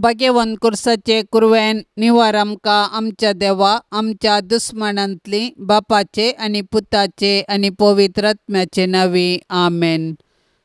भाग्यवंत कुर्साचे कुरवेन निवार आमकां आमच्या देवा आमच्या दुस्मानांतली बापाचे आनी पुताचे आनी पवित्र आत्म्याचे नांवी आमेन.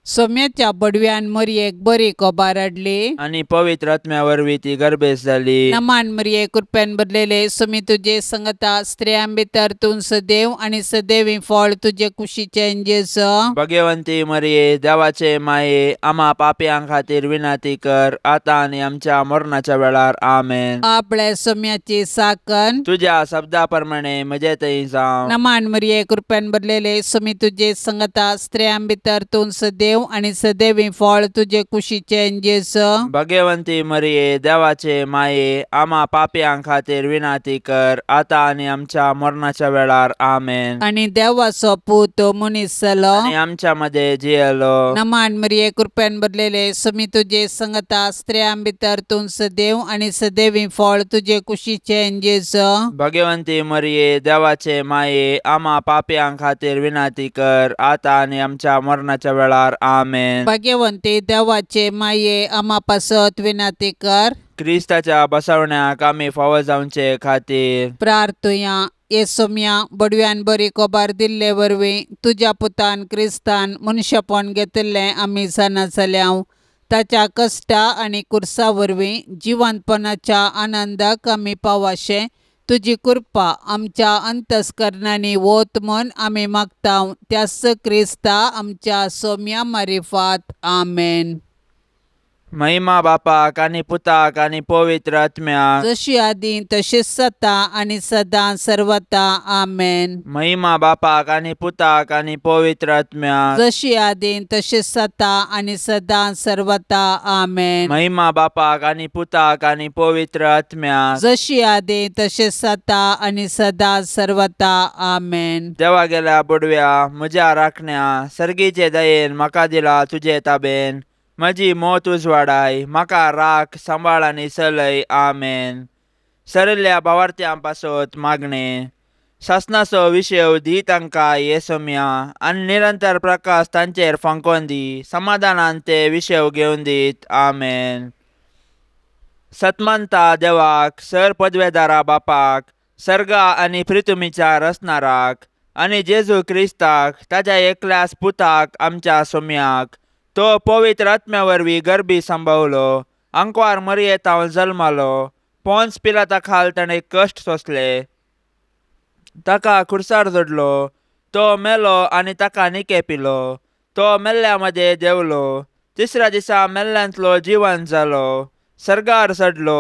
सोम्याच्या बडव्यान मरयेक बरी कोबार हाडली आनी पवित्र आत्म्या वरवीं ती गर्भेस जाली. नमान मरये कृपेन भरलेले सोमी तुजे संगता स्त्रियां भितर तूं सदैव आनी सदैवी फळ तुजे कुशीचें जेजू. भगवंती मरिये देवाचे माये आमा पापयां खातीर विनंती कर आतां आनी आमच्या मरणाच्या वेळार आमेन. आपल्या सोम्याची साकन तुज्या शब्दा प्रमाणे म्हजे थंय जावं. नमान मरिये कृपेन भरलेले सोमी तुजे संगता स्त्रियां भितर तूं सदैव आनी सदैवी फळ तुजे कुशीचें जेजू. भगवंती मरिये देवाचे माये आमा पापयां खातीर विनंती कर आतां आनी आमच्या मरणाच्या वेळार आमेन. आनी देवाचो पूत मनीस जालो आनी आमच्या मध्ये जियेलो. नमान मरिये कृपेन भरलेले सोमी तुजे संगता स्त्रियां भितर तूं सदैव आनी सदैवी फळ तुजे कुशीचें जेजू. भगवंती मरिये देवाचे माये आमा पापयां खातीर विनंती कर आतां आनी आमच्या मरणाच्या वेळार आमेन. भाग्यवंती देवाचे माये आमा पासत विनंती कर. क्रिस्ताच्या बसवण्याक आमी फावो जावचे खातीर प्रार्थुया. ये सोम्या बडव्यान बरी कोबार दिल्ले वरवीं तुज्या पुतान क्रिस्तान मनशापण घेतिल्लें आमी जाणा जाल्या. ताच्या कश्टा आनी कुर्सा वरवीं जिवंतपणाच्या आनंदाक आमी पावाशें तुजी कृपा आमच्या अंतस्करणांनी वत म्हूण आमी मागता त्याच क्रिस्ता आमच्या सोम्या मारिफात आमेन. महिमा बापाक आनी पुताक आनी पवित्र आत्म्याक जशी आदी तशीच सता आनी सदां सर्वता आमेन. महिमा बापाक आनी पुताक आनी पवित्र आत्म्याक जशी आदी तशीच सता आनी सदां सर्वता आमेन. महिमा बापाक आनी पुताक आनी पवित्र आत्म्याक जशी आदी तशीच सता आनी सदां सर्वता आमेन. देवा गेल्या बुडव्या म्हज्या राखण्या सर्गीचे दयेन म्हाका दिला तुजे ताबेन म्हजी मोत उजवाडाय म्हाका राख सांबाळ आनी चलय आमेन. सरिल्ल्या भावार्थ्यां पासत मागणें सासनाचो विशय दी तांकां ये सोम्या आनी निरंतर प्रकाश तांचेर फांकोवन दी समाधानान ते विशय घेवन दीत आमेन. सतमानता देवाक सर पदवेदारा बापाक सर्गा आनी प्रितुमीच्या रचणाराक आनी जेजू क्रिस्ताक ताज्या एकल्याच पुताक आमच्या सोम्याक तो पवित्र आत्म्या वरवीं गर्भी संभवलो आंकवार मरयेतावन जल्मालो पोन्स पिलाता खाल ताणें कश्ट सोंसले ताका खुर्सार जोडलो तो मेलो आनी ताका निके पिलो तो मेल्ल्या मदें देंवलो तिसऱ्या दिसा मेल्ल्यांतलो जिवन जालो सर्गार चडलो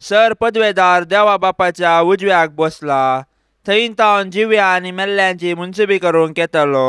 सर पदवेदार देवा बापाच्या उजव्याक बसला थंय तावन जिव्या आनी मेल्ल्यांची मुनसुबी करूंक येतलो.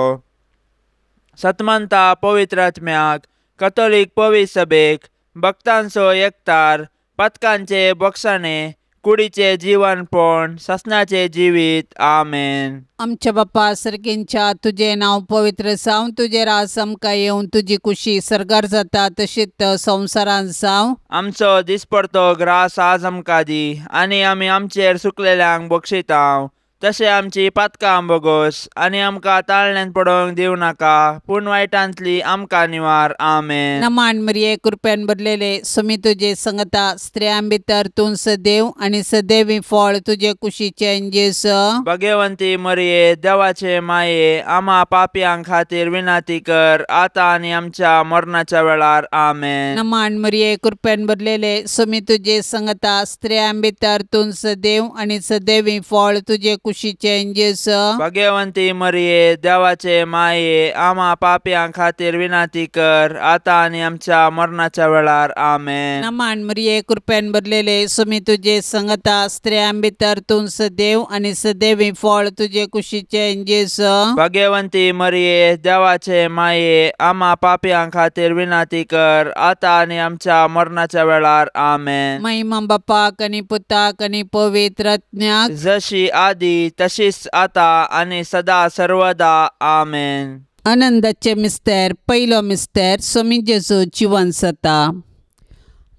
सतमंता पवित्र आत्म्याक कथोलीक पवित्र सभेक भक्तांचो एकतार पथकांचे बोगसाणे कुडीचे जीवनपण सासणाचें जिवीत आमेन. आमच्या बापा सर्गींच्या तुजें नांव पवित्र जावं तुजें राज आमकां येवं तुजी कुशी सर्गार जाता तशीच संवसारांत जावं. आमचो दिसपडतो ग्रास आज आमकां दी आनी आमी आमचेर सुकलेल्यांक बक्षितांव तशें आमची पातकां बोगोस आनी आमकां ताळण्यान पडोवंक दिवं नाका पूण वायटांतली आमकां निवार आमेन. नमान मरिये कृपेन भरलेले सोमी तुजे संगता स्त्रियां भितर तूं सदैव आनी सदैवी फळ तुजे कुशीचें जेजू. भगवंती मरिये देवाचे माये आमा पापयां खातीर विनंती कर आतां आनी आमच्या मरणाच्या वेळार आमेन. नमान मरिये कृपेन भरलेले सोमी तुजे संगता स्त्रियां भितर तूं सदैव आनी सदैवी फळ तुजे कुशीचें जेजू. भगवंती मरिये देवाचे माये आमा पापयां खातीर विनंती कर आतां आनी आमच्या मरणाच्या वेळार आमेन. नमान मरिये कृपेन भरलेले सोमी तुजे संगता स्त्रियां भितर तूं सदैव आनी सदैवी फळ तुजे कुशीचें जेजू. भगवंती मरिये देवाचे माये आमा पापयां खातीर विनंती कर आतां आनी आमच्या मरणाच्या वेळार आमेन. महिमा बापाक आनी पुताक आनी पवित्र आत्म्याक जशी आदी तशीच आता आनी सदा सर्वदा आमेन. आनंदाचे मिस्तेर पयलो मिस्तेर सोमी जेजू जिवन जाता.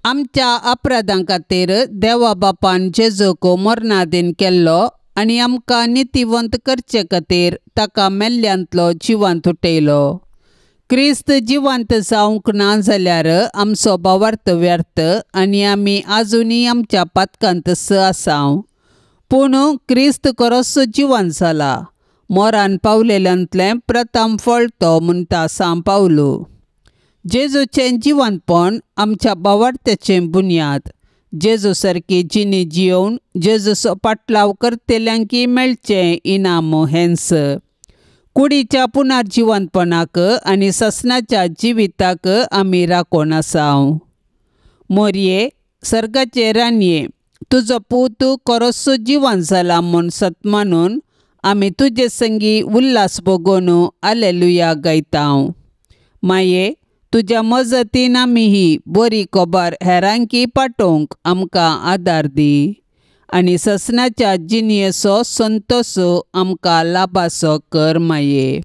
आमच्या अपराधां खातीर देवा बापान जेजूक मरणादीन केल्लो आनी आमकां नितीवंत करचे खातीर ताका मेल्ल्यांतलो जिवंत उठयलो. क्रिस्त जिवंत जावंक ना जाल्यार आमचो भावार्थ व्यर्थ आनी आमी आजुनूय आमच्या पातकांत आसाव. पूण क्रिस्त खरोच जिवंत जाला, मोरान पावलेल्यांतलें प्रथम फळ तो म्हणटा सांव पावलो. जेजूचें जिवंतपण आमच्या भावार्थ्याचें बुन्याद. जेजू सारकी जिणी जियोवन जेजूचो पाटलाव करतल्यांकी मेळचें इनाम हेंच. कुडीच्या पुनर्जिवंतपणाक आनी ससनाच्या जिविताक आमी राखून आसाव. मोरये, सर्गाचे रानये, तुजो पूत खरोच जिवंत जाला म्हूण सत मानून आमी तुजे संगी उल्हास भोगोवन आलेलुया गायताव. माये, तुज्या मजतीन आमी ही बरी खबर हेरांकी पाठोवंक आमकां आदार दी आनी ससनाच्या जिणेचो संतोश आमकां लाभाचो कर. माये,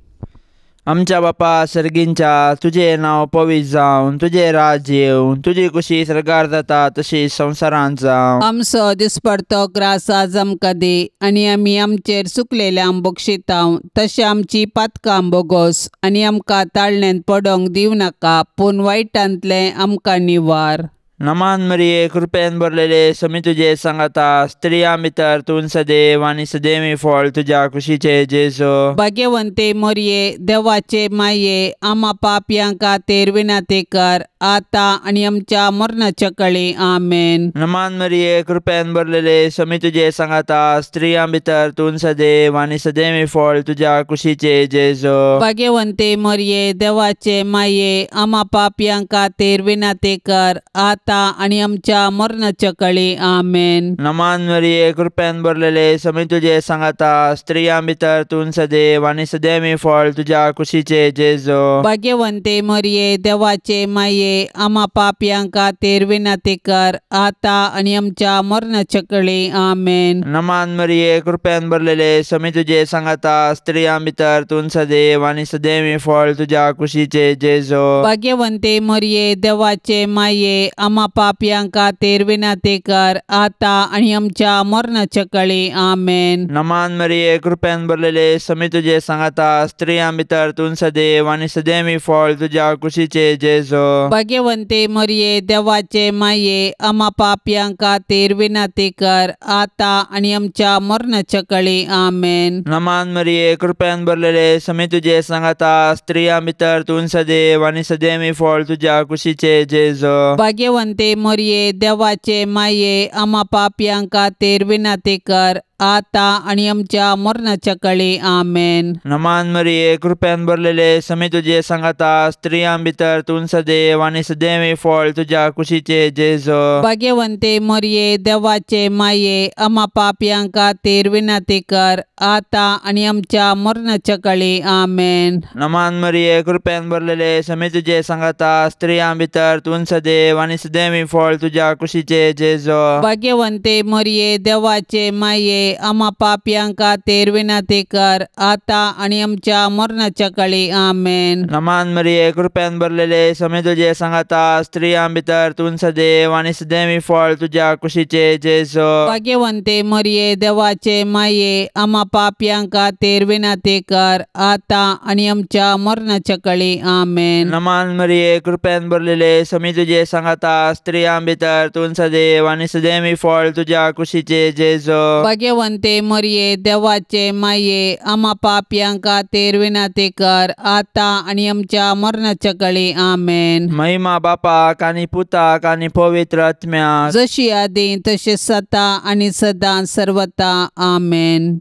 आमच्या बापा सर्गींच्या, तुजें नांव पवित्र जावन, तुजें राज येवन, तुजी कुशी सर्गार जाता तशी संवसारांत जावं. आमचो दिसपडतो ग्रास आज आमकां दी आनी आमी आमचेर चुकलेल्यांक बक्षितांव तशें आमची पातकां बोगोस आनी आमकां ताळण्यांत पडोंक दिवं नाका, पूण वायटांतलें आमकां निवार. नमान मरिये, कृपेन भरलेले, समी तुजे सांगाता, स्त्रियां भितर तूं सदैव आनी सदैवी फळ तुज्या कुशीचे जेजू. भाग्यवंते मोरये, देवाचे माये, आमा पापयां खातीर विनंती कर आतां आनी आमच्या मरणाच्या कळी. आमेन. नमान मरिये, कृपेन भरलेले, समी तुजे सांगाता, स्त्रियां भितर तूं सदैव आनी सदैवी फळ तुज्या कुशीचे जेजू. भाग्यवंते मोरये, देवाचे माये, आमा पापयां खातीर विनंती कर आतां आनी आमच्या मरणाच्या कळी. आमेन. नमान मरिये, कृपेन भरलेले, समी तुजे सांगाता, स्त्रियां भितर तूं सदैव आनी सदैवी फळ तुज्या कुशीचे जेजू. भाग्यवंते मोरये, देवाचे माये, आमा पापयां खातीर विनंती कर आतां आनी आमच्या मरणाच्या कळी. आमेन. नमान मरिये, कृपेन भरलेले, समी तुजे सांगाता, स्त्रियां भितर तूं सदैव आनी सदैवी फळ तुज्या कुशीचे जेजू. भाग्यवंते मोरये, देवाचे माये, आमा पापयां खातीर विनंती कर आतां आनी आमच्या मरणाच्या कळी. आमेन. नमान मरिये, कृपेन भरलेले, समी तुजे सांगाता, स्त्रियां भितर तूं सदैव आनी सदैवी फळ तुज्या कुशीचे जेजू. भाग्यवंते मोरये, देवाचे माये, आमा पापयां खातीर विनंती कर आतां आनी आमच्या मरणाच्या कळी. आमेन. नमान मरिये, कृपेन भरलेले, समी तुजे सांगाता, स्त्रियां भितर तूं सदैव आनी सदैवी फळ तुज्या कुशीचे जेजू. भाग्यवंते मोरये, देवाचे माये, आमा पापयां खातीर विनंती कर आतां आनी आमच्या मरणाच्या कळी. आमेन. नमान मरिये, कृपेन भरलेले, समी तुजे सांगाता, स्त्रियां भितर तूं सदैव आनी सदैवी फळ तुज्या कुशीचे जेजू. भाग्यवंते मोरये, देवाचे माये, आमा पापयां खातीर विनंती कर आतां आनी आमच्या मरणाच्या कळी. आमेन. नमान मरिये, कृपेन भरलेले, समी तुजे सांगाता, स्त्रियां भितर तूं सदैव आनी सदैवी फळ तुज्या कुशीचे जेजू. भाग्यवंते मोरये, देवाचे माये, आमा पापयां खातीर विनंती कर आतां आनी आमच्या मरणाच्या कळी. आमेन. नमान मरिये, कृपेन भरलेले, समी तुजे सांगाता, स्त्रियां भितर तूं सदैव आनी सदैवी फळ तुज्या कुशीचे जेजू. भाग्यवंते मोरये, देवाचे माये, आमा पापयां खातीर विनंती कर आतां आनी आमच्या मरणाच्या कळी. आमेन. नमान मरिये, कृपेन भरलेले, समी तुजे सांगाता, स्त्रियां भितर तूं सदैव आनी सदैवी फळ तुज्या कुशीचे जेजू. भाग्यवंते मोरये, देवाचे माये, आमा पापयां खातीर विनंती कर आतां आनी आमच्या मरणाच्या कळी. आमेन. महिमा बापाक आनी पुताक आनी पवित्र आत्म्याक, जशी आदी तशी सता आनी सदां सर्वता. आमेन.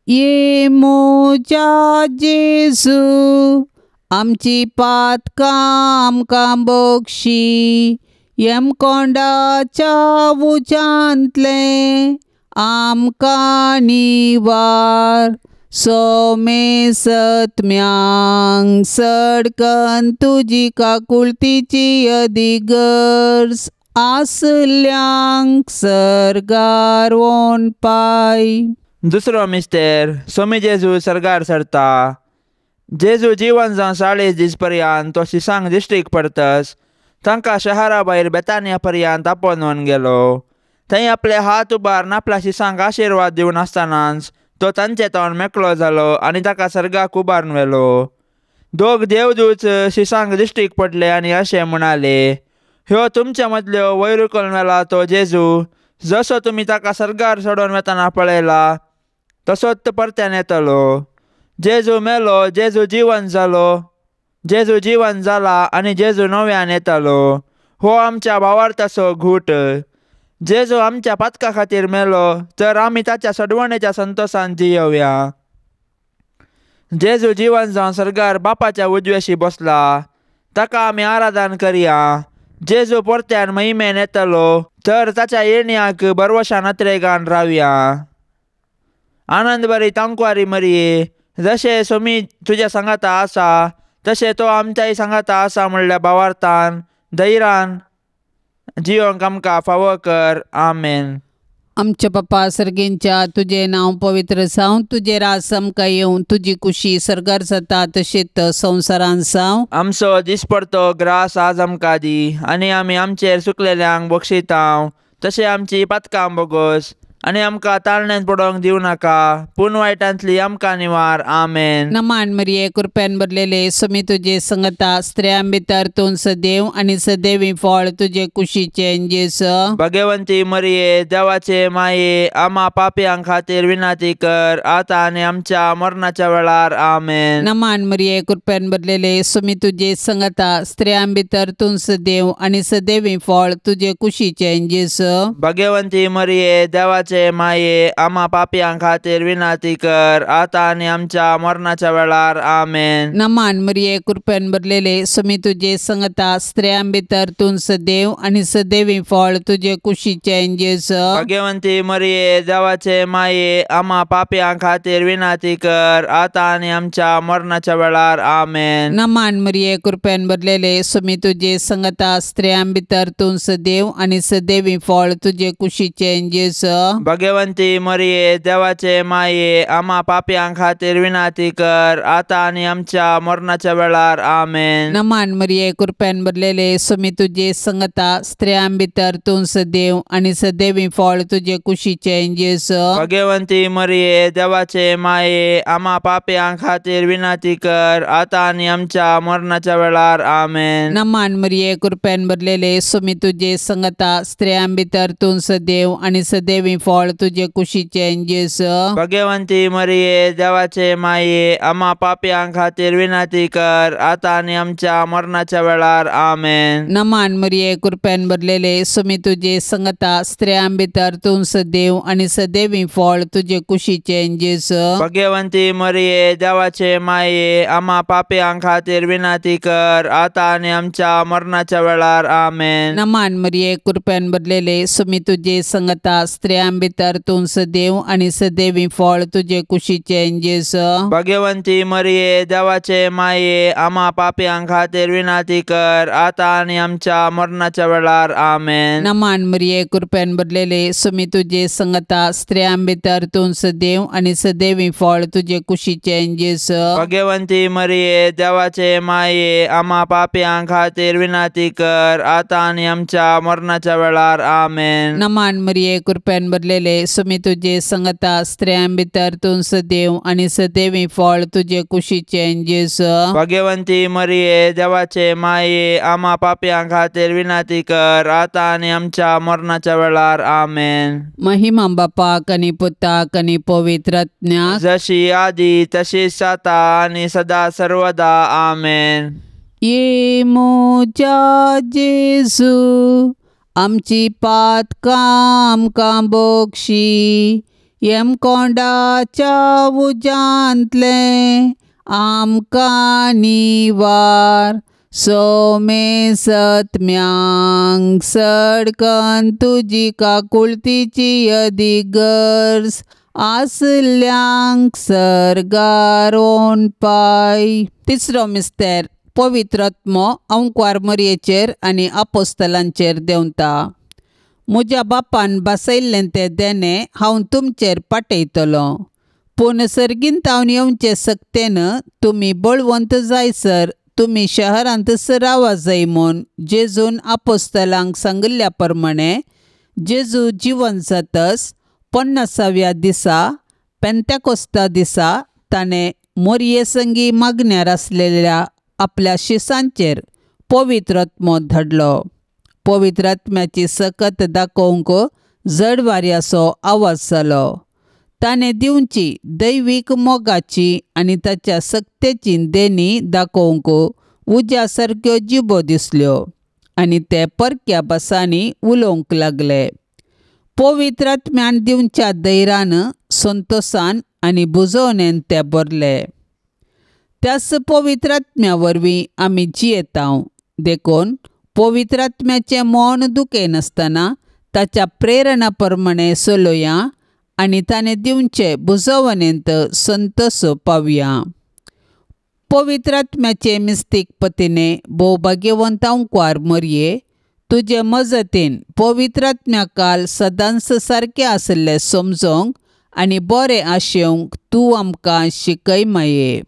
ये मोजा जेजू, आमची पातकां आमकां बक्षी, यमकोंडाच्या उज्यांतलें आमकां निवार. सोमे सत्म्यांक सडकन तुजी काकुळतीची अदिगर्ज आसल्यांक सर्गार वोन पाय. दुसरो मिस्तेर, सोमी जेजू सर्गार सरता. जेजू जिवन जावन 40 दीस पर्यंत तो शिसांक दिश्टीक पडतस तांकां शहरा भायर बेतानिया पर्यंत आपोवन गेलो. थंय आपले हात उबारून आपल्या शिसांक आशिर्वाद दिवन आसतनाच तो तांचे तोंड मेकळो जालो आनी ताका सर्गाक उबारून व्हेलो. दोग देवदूत शिसांक दिश्टीक पडले आनी अशें म्हणाले, ह्यो तुमच्या मदल्यो वयर उखलून व्हेला तो जेजू, जसो तुमी ताका सर्गार चडोवन वेतना पळयला तसोच परत्यान येतलो. जेजू मेलो, जेजू जिवन जालो, जेजू जिवन जाला आनी जेजू नव्यान येतलो. हो आमच्या भावार्थाचो घूट. जेजू आमच्या पातका खातीर मेलो तर आमी ताच्या सडवणेच्या संतोशान जियोवया. जेजू जिवन जावन सर्गार बापाच्या उजव्याशी बसला, ताका आमी आराधन करया. जेजू परत्यान महिमेन येतलो तर ताच्या येण्याक बरवशान अत्रेगान रावया. आनंद बरी तांकवारी मरये, जशें सोमी तुज्या सांगाता आसा तशें तो आमच्याय सांगाता आसा म्हणल्या भावार्थान धैर्यान जियोंक आमकां फावो कर. आमेन. आमच्या बापा सर्गींच्या, तुजें नांव पवित्र जावं, तुजें राज आमकां येवं, तुजी कुशी सर्गार जाता तशीच संवसारान जावं. आमचो दिसपडतो ग्रास आज आमकां दी आनी आमी आमचेर सुकलेल्यांक बक्षितांव तशें आमची पातकां बोगोस आनी आमकां ताळण्यान पडोवंक दिवं नाका, पूण वायटांतली आमकां निवार. आमेन. नमान मरिये, कृपेन भरलेले, स्वामी तुजे संगता, स्त्रियां भितर तूं सदैव आनी सदैवी फळ तुजे कुशीचें जेजू. भगवंती मरिये, देवाचे माये, आमा पापयां खातीर विनंती कर आतां आनी आमच्या मरणाच्या वेळार. आमेन. नमान मरिये, कृपेन भरलेले, स्वामी तुजे संगता, स्त्रियां भितर तूं सदैव आनी सदैवी फळ तुजे कुशीचें जेजू. भगवंती मरिये, देवाचे माये, आमा पापयां खातीर विनंती कर आतां आनी आमच्या मरणाच्या वेळार. आमेन. नमान मरिये, कृपेन भरलेले, स्वामी तुजे संगता, स्त्रियां भितर तूं सदैव आनी सदैवी फळ तुजे कुशीचें जेजू. भगवंती मरिये, देवाचे माये, आमा पापयां खातीर विनंती कर आतां आनी आमच्या मरणाच्या वेळार. आमेन. नमान मरिये, कृपेन भरलेले, स्वामी तुजे संगता, स्त्रियां भितर तूं सदैव आनी सदैवी फळ तुजे कुशीचें जेजू. भगवंती मरिये, देवाचे माये, आमा पापयां खातीर विनंती कर आतां आनी आमच्या मरणाच्या वेळार. आमेन. नमान मरिये, कृपेन भरलेले, स्वामी तुजे संगता, स्त्रियां भितर तूं सदैव आनी सदैवी फळ तुजे कुशीचें जेजू. भगवंती मरिये, देवाचे माये, आमा पापयां खातीर विनंती कर आतां आनी आमच्या मरणाच्या वेळार. आमेन. नमान मरिये, कृपेन भरलेले, स्वामी तुजे संगता, स्त्रियां भितर तूं सदैव आनी सदैवी फळ तुजे कुशीचें जेजू. भगवंती मरिये, देवाचे माये, आमा पापयां खातीर विनंती कर आतां आनी आमच्या मरणाच्या वेळार. आमेन. नमान मरिये, कृपेन भरलेले, स्वामी तुजे संगता, स्त्रियां भितर तूं सदैव आनी सदैवी फळ तुजे कुशीचें जेजू. भगवंती मरिये, देवाचे माये, आमा पापयां खातीर विनंती कर आतां आनी आमच्या मरणाच्या वेळार. आमेन. नमान मरिये, कृपेन भरलेले, स्वामी तुजे संगता, स्त्रियां भितर तूं सदैव आनी सदैवी फळ तुजे कुशीचें जेजू. भगवंती मरिये, देवाचे माये, आमा पापयां खातीर विनंती कर आतां आनी आमच्या मरणाच्या वेळार. आमेन. नमान मरिये, कृपेन भरलेले, स्वामी तुजे संगता, स्त्रियां भितर तूं सदैव आनी सदैवी फळ तुजे कुशीचें जेजू. भगवंती मरिये, देवाचे माये, आमा पापयां खातीर विनंती कर आतां आनी आमच्या मरणाच्या वेळार. आमेन. नमान मरिये, कृपेन भरलेले, स्वामी तुजे संगता, स्त्रियां भितर तूं सदैव आनी सदैवी फळ तुजे कुशीचें जेजू. भगवंती मरिये, देवाचे माये, आमा पापयां खातीर विनंती कर आतां आनी आमच्या मरणाच्या वेळार. आमेन. महिमा बापाक आनी पुताक आनी पवित्र आत्म्याक, जशी आदी तशीच आतां आनी सदा सर्वदा. आमेन. ये म्हज्या जेजू, आमची पातकां आमकां बक्षी, यमकोंडाच्या उज्यांतलें आमकां निवार, सोमे सत्म्यांक सडकन तुजी काकुळतीची अदीक गरज आसल्यांक सर्गार पाय. तिसरो मिस्तेर, पवित्र आत्मो अंकवार मरयेचेर आनी आपोस्तलांचेर देंवता. म्हज्या बापान बसयल्लें तें देणें हांव तुमचेर पाटयतलो, पूण सर्गींतावन येवचे सक्तेन तुमी बळवंत जायसर तुमी शहरांतच रावा जाय म्हूण जेजून आपोस्तलांक सांगिल्ल्या प्रमाणे जेजू जिवन जातच 50व्या दिसा पेंतेकोस्ता दिसा ताणें मोरये संगी मागण्यार आसलेल्या आपल्या शिसांचेर पवित्र आत्मो धाडलो. पवित्र आत्म्याची सकत दाखोवंक जड वाऱ्याचो आवाज जालो. ताणें दिवची दैवीक मोगाची आनी ताच्या सक्तेची देणी दाखोवंक उज्या सारक्यो जिबो दिसल्यो आनी ते परक्या भासांनी उलोवंक लागले. पवित्र आत्म्यान दिवच्या धैर्यान, संतोसान आनी बुजोवणेन ते भरले. त्याच पवित्र आत्म्या वरवीं आमी जियेतांव. देखून पवित्र आत्म्याचें मन दुखयनासतना ताच्या प्रेरणा प्रमाणें चलोया आनी ताणें दिवचे बुजोवणेंत संतोष पावया. पवित्र आत्म्याचे मिस्तीक पतीने भोव भाग्यवंत अंकवार मरये, तुजे मजतीन पवित्र आत्म्या काल सदांच सारकें आशिल्लें समजोंक आनी बरें आशेवंक तूं आमकां शिकय माये.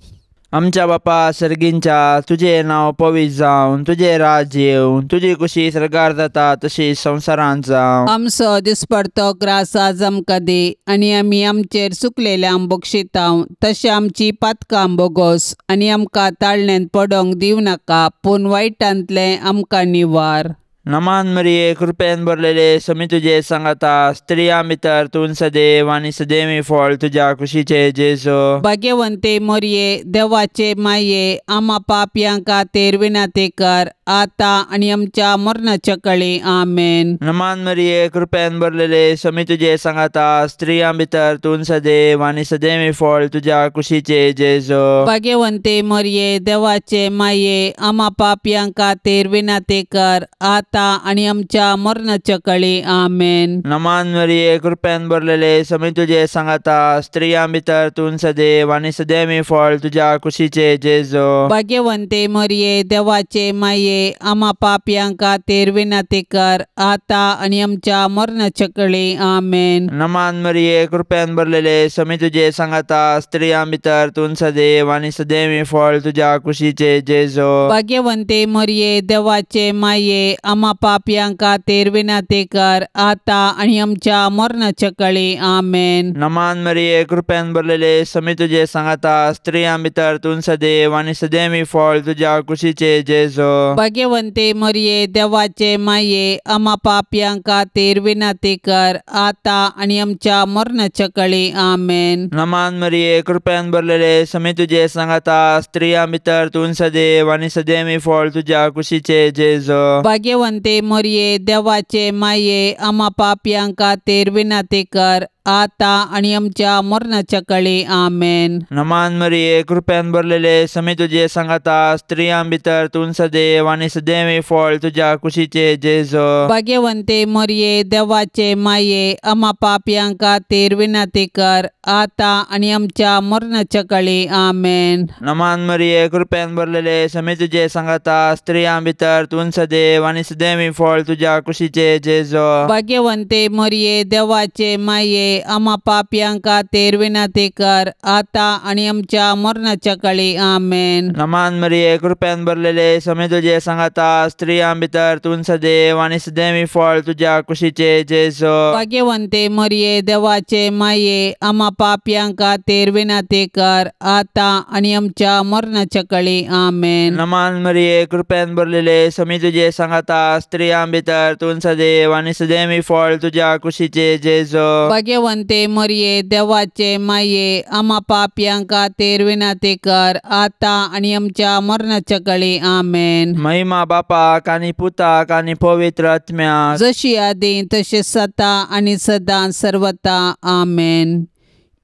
आमच्या बापा सर्गींच्या, तुजें नांव पवित्र जावन, तुजें राज येवन, तुजी कुशी सर्गार जाता तशी संवसारांत जावं. आमचो दिसपडतो ग्रास आज आमकां दी आनी आमी आमचेर चुकलेल्यांक बक्षितांव तशें आमची पातकां बोगोस आनी आमकां ताळण्यांत पडोंक दिवं नाका, पूण वायटांतलें आमकां निवार. नमान मरिये, कृपेन भरलेले, समी तुजे सांगाता, स्त्रियां भितर तूं सदैव आनी सदैवी फळ तुज्या कुशीचे जेजू. भाग्यवंते मरिये, देवाचे माये, आमा पापयां खातीर विनंती कर आतां आनी आमच्या मरणाच्या कळी. आमेन. नमान मरिये, कृपेन भरलेले, समी तुजे सांगाता, स्त्रियां भितर तूं सदैव आनी सदैवी फळ तुज्या कुशीचे जेजू. भाग्यवंते मरिये, देवाचे माये, आमा पापयां खातीर विनंती कर आतां आनी आमच्या मरणाच्या कळी. आमेन. नमान मरिये, कृपेन भरलेले, समी तुजे सांगाता, स्त्रियां भितर तूं सदैव आनी सदैवी फळ तुज्या कुशीचे जेजू. भाग्यवंते मरिये, देवाचे माये, आमा पापयां खातीर विनंती कर आतां आनी आमच्या मरणाच्या कळी. आमेन. नमान मरिये, कृपेन भरलेले, समी तुजे सांगाता, स्त्रियां भितर तूं सदैव आनी सदैवी फळ तुज्या कुशीचे जेजू. भाग्यवंते मरिये, देवाचे माये, आमा पापयां खातीर विनंती कर आतां आनी आमच्या मरणाच्या कळी. आमेन. नमान मरिये, कृपेन भरलेले, समी तुजे सांगाता, स्त्रियां भितर तूं सदैव आनी सदैवी फळ तुज्या कुशीचे जेजू. भाग्यवंते मरिये, देवाचे माये, आमा पापयां खातीर विनंती कर आतां आनी आमच्या मरणाच्या कळी. आमेन. नमान मरिये, कृपेन भरलेले, समी तुजे सांगाता, स्त्रियां भितर तूं सदैव आनी सदैवी फळ तुज्या कुशीचे जेजू. भाग्यवंते मरिये, देवाचे माये, आमा पापयां खातीर विनंती कर आतां आनी आमच्या मरणाच्या कळी. आमेन. नमान मरिये, कृपेन भरलेले, समी तुजे सांगाता, स्त्रियां भितर तूं सदैव आनी सदैवी फळ तुज्या कुशीचे जेजू. भाग्यवंते मरिये, देवाचे माये, आमा पापयां खातीर विनंती कर आतां आनी आमच्या मरणाच्या कळी. आमेन. नमान मरिये, कृपेन भरलेले, समी तुजे सांगाता, स्त्रियां भितर तूं सदैव आनी सदैवी फळ तुज्या कुशीचे जेजू. भाग्यवंते मरिये, देवाचे माये, आमा पापयां खातीर विनंती कर आतां आनी आमच्या मरणाच्या कळी. आमेन. नमान मरिये, कृपेन भरलेले, समी तुजे सांगाता, स्त्रियां भितर तूं सदैव आनी सदैवी फळ तुज्या कुशीचे जेजू. भाग्यवंते मरिये, देवाचे माये, आमा पापयां खातीर विनंती कर आतां आनी आमच्या मरणाच्या कळी. आमेन. नमान मरिये, कृपेन भरलेले, समी तुजे सांगाता, स्त्रियां भितर तूं सदैव आनी सदैवी फळ तुज्या कुशीचे जेजू. भाग्यवंते मरिये, देवाचे माये, आमा पापयां खातीर विनंती कर आतां आनी आमच्या मरणाच्या कळी. आमेन. महिमा बापाक आनी पुताक आनी पवित्र आत्म्याक, जशी आदी तशी सता आनी सदां सर्वता. आमेन.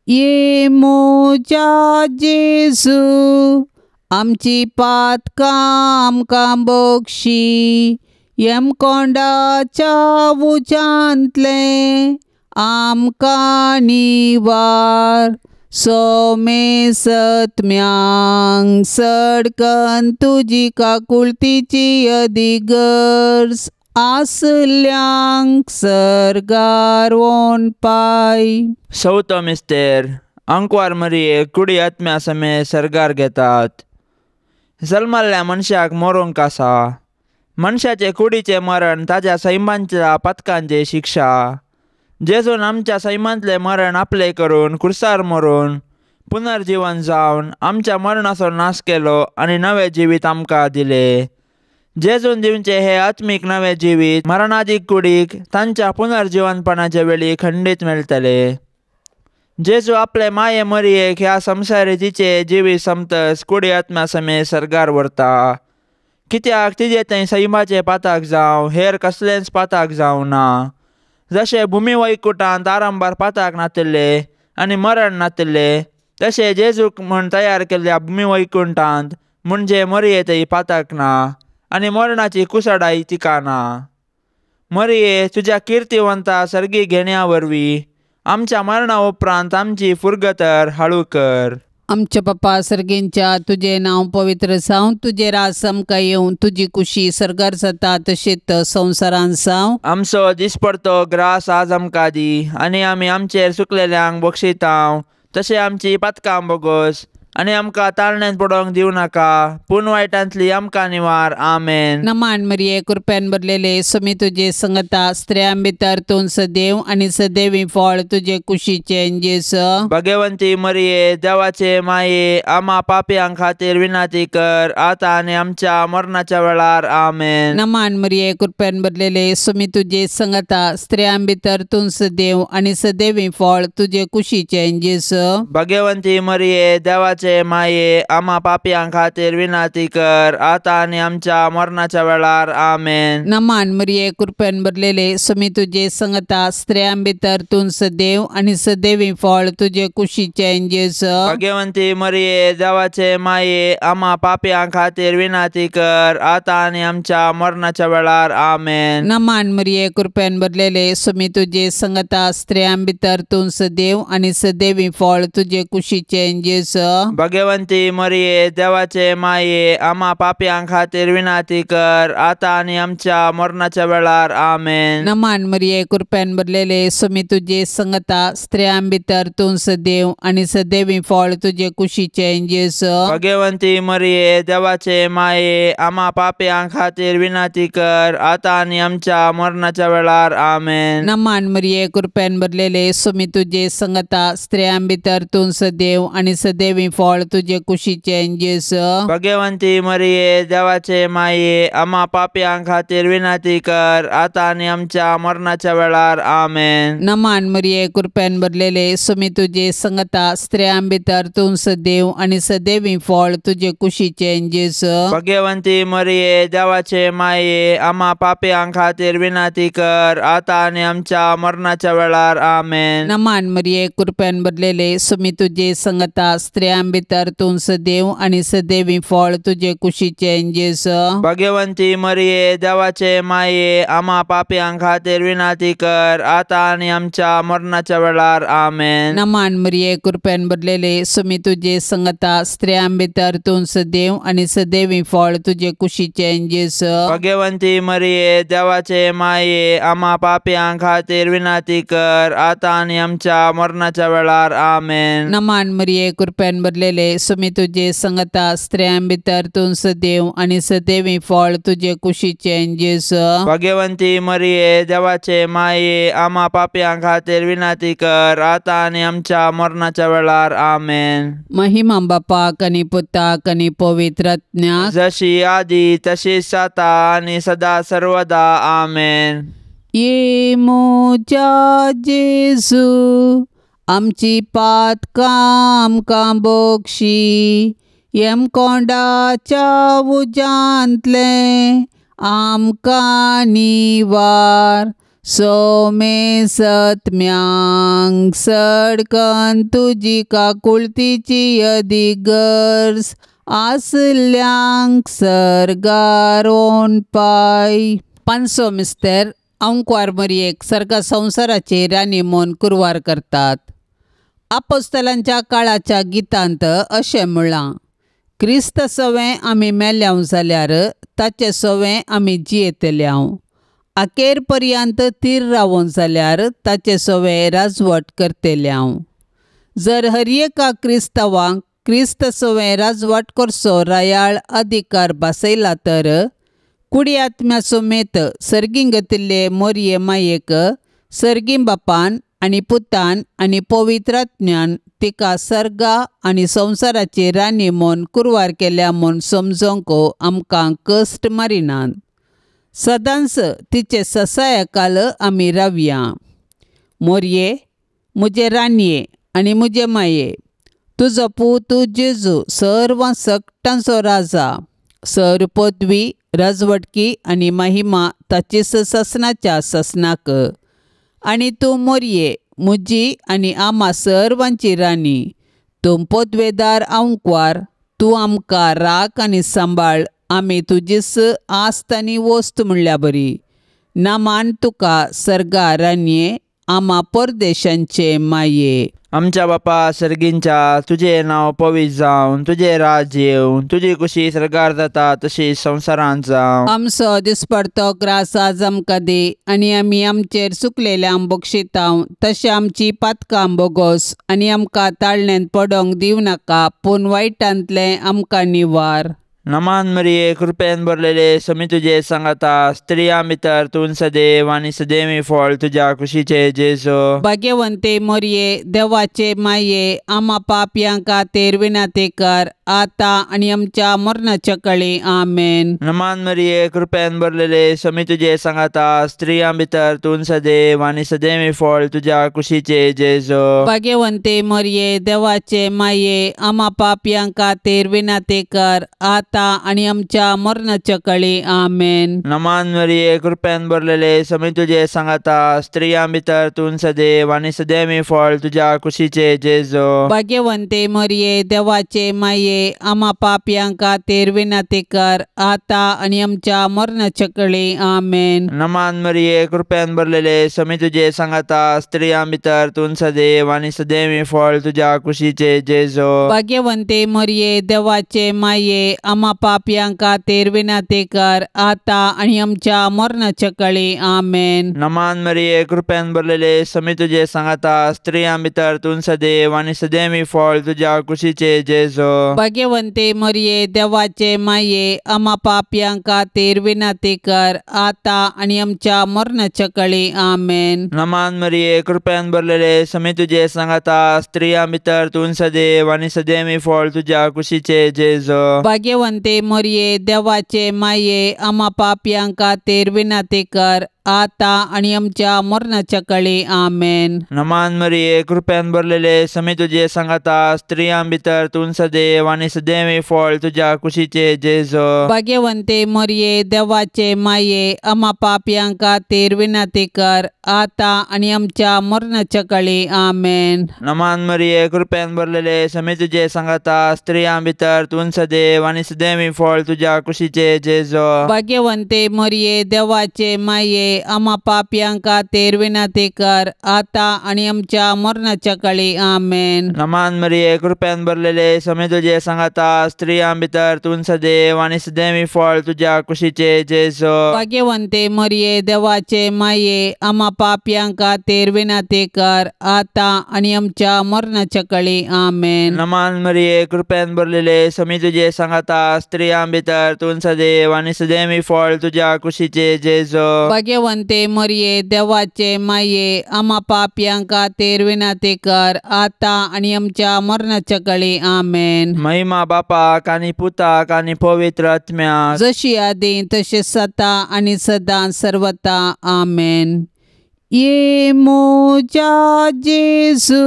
ये मोजा जेजू, आमची पातकां आमकां बक्षी, यमकोंडाच्या उज्यांतलें आमकां निवार. सोमे सत्म्यांक सडकन तुजी काकुळतीची अदिगर्ज आसल्यांक सर्गार वोन पाय. सौतो मिस्तेर, अंकवार मरिये कुडी आत्म्या समे सर्गार घेतात. जल्मल्ल्या मनशाक मरूंक आसा. मनशाचे कुडीचें मरण ताज्या सैमांच्या पातकांची शिक्षा. जेजून आमच्या सैमांतलें मरण आपलें करून कुर्सार मरून पुनर्जीवन जावन आमच्या मरणाचो नाश केलो आनी नवें जिवीत आमकां दिलें. जेजून दिवचें हें आत्मीक नवें जिवीत मरणादीक कुडीक तांच्या पुनर्जीवनपणाच्या वेळी खंडीत मेळटलें. जेजू आपले माये मरयेक ह्या संवसारी तिचें जिवीत समतस कुडी आत्म्या समेत सर्गार व्हरता. कित्याक तिजे थंय सैमाचें पाताक जावं हेर कसलेंच पाताक जावं ना. जशें भुमी वैकुटांत आरंभार पाताक नातिल्लें आनी मरण नातिल्लें तशें जेजूक म्हूण तयार केल्ल्या भुमी वैकुंठांत म्हणजे मरये थंय पाताक ना आनी मरणाची कुसडाय तिका ना. मरये तुज्या किर्तिवंता सर्गी घेण्या वरवीं आमच्या मरणा उपरांत आमची फुरगतर हाळू कर. आमच्या बापा सर्गींच्या तुजें नांव पवित्र जावं, तुजें राज आमकां येवं, तुजी कुशी सर्गार जाता तशीच संवसारांत जावं. आमचो दिसपडतो ग्रास आज आमकां दी आनी आमी आमचेर सुकलेल्यांक बक्षितांव तशें आमची पातकां बोगोस आनी आमकां ताळण्यांत पडोवंक दिवं नाका पूण वायटांतली आमकां निवार. आमेन. नमान मरिये कृपेन भरलेले स्वामी तुजे संगता, स्त्रियां भितर तूं सदैव आनी सदैवी फळ तुजे कुशीचें जेजू. भगवंती मरिये देवाचे माये आमा पापयां खातीर विनंती कर आतां आनी आमच्या मरणाच्या वेळार. आमेन. नमान मरिये कृपेन भरलेले स्वामी तुजे संगता, स्त्रियां भितर तूं सदैव आनी सदैवी फळ तुजे कुशीचें जेजू. भगवंती मरिये देवाचे माये आमा पापयां खातीर विनंती कर आतां आनी आमच्या मरणाच्या वेळार. आमेन. नमान मरिये कृपेन भरलेले स्वामी तुजे संगता, स्त्रियां भितर तूं सदैव आनी सदैवी फळ तुजे कुशीचें जेजू. भगवंती मरिये देवाचे माये आमा पापयां खातीर विनंती कर आतां आनी आमच्या मरणाच्या वेळार. आमेन. नमान मरिये कृपेन भरलेले स्वामी तुजे संगता, स्त्रियां भितर तूं सदैव आनी सदैवी फळ तुजे कुशीचें जेजू. भगवंती मरिये देवाचे माये आमा पापयां खातीर विनंती कर आतां आनी आमच्या मरणाच्या वेळार. आमेन. नमान मरिये कृपेन भरलेले स्वामी तुजे संगता, स्त्रियां भितर तूं सदैव आनी सदैवी फळ तुजे कुशीचें जेजू. भगवंती मरिये देवाचे माये आमा पापयां खातीर विनंती कर आतां आनी आमच्या मरणाच्या वेळार. आमेन. नमान मरिये कृपेन भरलेले स्वामी तुजे संगता, स्त्रियां भितर तूं सदैव आनी सदैवी फळ तुजे कुशीचें जेजू. भगवंती मरिये देवाचे माये आमा पापयां खातीर विनंती कर आतां आनी आमच्या मरणाच्या वेळार. आमेन. नमान मरिये कृपेन भरलेले स्वामी तुजे संगता, स्त्रियां भितर तूं सदैव आनी सदैवी फळ तुजे कुशीचें जेजू. भगवंती मरिये देवाचे माये आमा पापयां खातीर विनंती कर आतां आनी आमच्या मरणाच्या वेळार. आमेन. नमान मरिये कृपेन भरलेले स्वामी तुजे संगता, स्त्रियां भितर तूं सदैव आनी सदैवी फळ तुजे कुशीचें जेजू. भगवंती मरिये देवाचे माये आमा पापयां खातीर विनंती कर आतां आनी आमच्या मरणाच्या वेळार. आमेन. नमान मरिये कृपेन भरलेले स्वामी तुजे संगता, स्त्रियां भितर तूं सदैव आनी सदैवी फळ तुजे कुशीचें जेजू. भगवंती मरिये देवाचे माये आमा पापयां खातीर विनंती कर आतां आनी आमच्या मरणाच्या वेळार. आमेन. नमान मरिये कृपेन भरलेले स्वामी तुजे संगता, स्त्रियां भितर तूं सदैव आनी सदैवी फळ तुजे कुशीचें जेजू. भगवंती मरिये देवाचे माये आमा पापयां खातीर विनंती कर आतां आनी आमच्या मरणाच्या वेळार. आमेन. महिमा बापाक आनी पुताक आनी पवित्र आत्म्याक, जशी आदी तशीच आतां आनी सदा सर्वदा. आमेन. ये म्हज्या जेजू आमची पातकां आमकां बोगशी, यमकोंडाच्या उज्यांतलें आमकां निवार. सोमे सत्म्यांक सडकन तुजी काकुळतीची अदीक गरज आसल्यांक सर्गार ओनपाय. पांचसो मिस्तर अंकवार मरयेक सर्गा संवसाराचे राणी म्हूण कुरवार करतात. आपोस्तलांच्या काळाच्या गितांत अशें म्हळां, क्रिस्त सवें आमी मेल्यांव जाल्यार ताचे सवें आमी जियेतल्यांव, अखेर पर्यंत थीर रावोन जाल्यार ताचे सवें राजवट करतल्यांव. जर हर एका क्रिस्तांवांक क्रिस्त सवें राजवट करचो रायाळ अधिकार भासयला तर कुडी आत्म्या समेत सर्गीं घेतिल्ले मोरये मायेक सर्गीं बापान आनी पुतान आनी पवित्र आत्म्यान तिका सर्गा आनी संवसाराची राणी म्हूण कुरवार केल्या म्हूण समजोंक आमकां कश्ट मारिनात. सदांच तिचे ससायकाल आमी रावया. मोरये म्हजे राणये आनी म्हजे माये, तुजो पूत जेजू सर्व सकटांचो राजा, सर पदवी राजवटकी आनी महिमा ताचीच ससनाच्या ससनाक. आनी तूं मोरये म्हजी आनी आमा सर्वांची राणी, तूं पदवेदार आंकवार, तूं आमकां राख आनी सांबाळ, आमी तुजीच आस्त आनी वस्त म्हणल्या बरी. नामान तुका सर्गा राणये, आमा परदेशांचे माये. आमच्या बापा सर्गींच्या, तुजें नांव पवित्र जावन, तुजें राज्य येवन, तुजी कुशी सर्गार जाता तशी संवसारांत जावं. आमचो दिसपडतो ग्रास आज आमकां दी आनी आमी आमचेर चुकलेल्यांक बक्षितांव तशें आमची पातकां बोगोस आनी आमकां ताळण्यांत पडोंक दिवं नाका, पूण वायटांतलें आमकां निवार. नमान मरिये, कृपेन भरलेले, समी तुजे सांगाता, स्त्रियां भितर तूं सदैव आनी सदैवी फळ तुज्या कुशीचे जेजू. भाग्यवंते मोरये, देवाचे माये, आमा पापयां खातीर विनंती कर आतां आनी आमच्या मरणाच्या कळी. आमेन. नमान मरिये, कृपेन भरलेले, समी तुजे सांगाता, स्त्रियां भितर तूं सदैव आनी सदैवी फळ तुज्या कुशीचे जेजू. भाग्यवंते मोरये, देवाचे माये, आमा पापयां खातीर विनंती कर आतां आनी आमच्या मरणाच्या कळी. आमेन. नमान मरिये, कृपेन भरलेले, समी तुजे सांगाता, स्त्रियां भितर तूं सदैव आनी सदैवी फळ तुज्या कुशीचे जेजू. भाग्यवंते मोरये, देवाचे माये, आमा पापयां खातीर विनंती कर आतां आनी आमच्या मरणाच्या कळी. आमेन. नमान मरिये, कृपेन भरलेले, समी तुजे सांगाता, स्त्रियां भितर तूं सदैव आनी सदैवी फळ तुज्या कुशीचे जेजू. भाग्यवंते मोरये, देवाचे माये, आमा पापयां खातीर विनंती कर आतां आनी आमच्या मरणाच्या कळी. आमेन. नमान मरिये, कृपेन भरलेले, समी तुजे सांगाता, स्त्रियां भितर तूं सदैव आनी सदैवी फळ तुज्या कुशीचे जेजू. भाग्यवंते मोरये, देवाचे माये, आमा पापयां खातीर विनंती कर आतां आनी आमच्या मरणाच्या कळी. आमेन. नमान मरिये, कृपेन भरलेले, समी तुजे सांगाता, स्त्रियां भितर तूं सदैव आनी सदैवी फळ तुज्या कुशीचे जेजू. भाग्यवंते मोरये, देवाचे माये, आमा पापयां खातीर विनंती कर आतां आनी आमच्या मरणाच्या कळी. आमेन. नमान मरिये, कृपेन भरलेले, समी तुजे सांगाता, स्त्रियां भितर तूं सदैव आनी सदैवी फळ तुज्या कुशीचे जेजू. भाग्यवंते मोरये, देवाचे माये, आमा पापयां खातीर विनंती कर आतां आनी आमच्या मरणाच्या कळी. आमेन. नमान मरिये, कृपेन भरलेले, समी तुजे सांगाता, स्त्रियां भितर तूं सदैव आनी सदैवी फळ तुज्या कुशीचे जेजू. भाग्यवंते मोरये, देवाचे माये, आमा पापयां खातीर विनंती कर आतां आनी आमच्या मरणाच्या कळी. आमेन. नमान मरिये, कृपेन भरलेले, समी तुजे सांगाता, स्त्रियां भितर तूं सदैव आनी सदैवी फळ तुज्या कुशीचे जेजू. भाग्यवंते मोरये, देवाचे माये, आमा पापयां खातीर विनंती कर आतां आनी आमच्या मरणाच्या कळी. आमेन. नमान मरिये, कृपेन भरलेले, समी तुजे सांगाता, स्त्रियां भितर तूं सदैव आनी सदैवी फळ तुज्या कुशीचे जेजू. भाग्यवंते मोरये, देवाचे माये, आमा पापयां खातीर विनंती कर आतां आनी आमच्या मरणाच्या कळी. आमेन. महिमा बापाक आनी पुताक आनी पवित्र आत्म्याक, जशी आदी तशी सता आनी सदां सर्वता. आमेन. ये म्हज्या जेजू,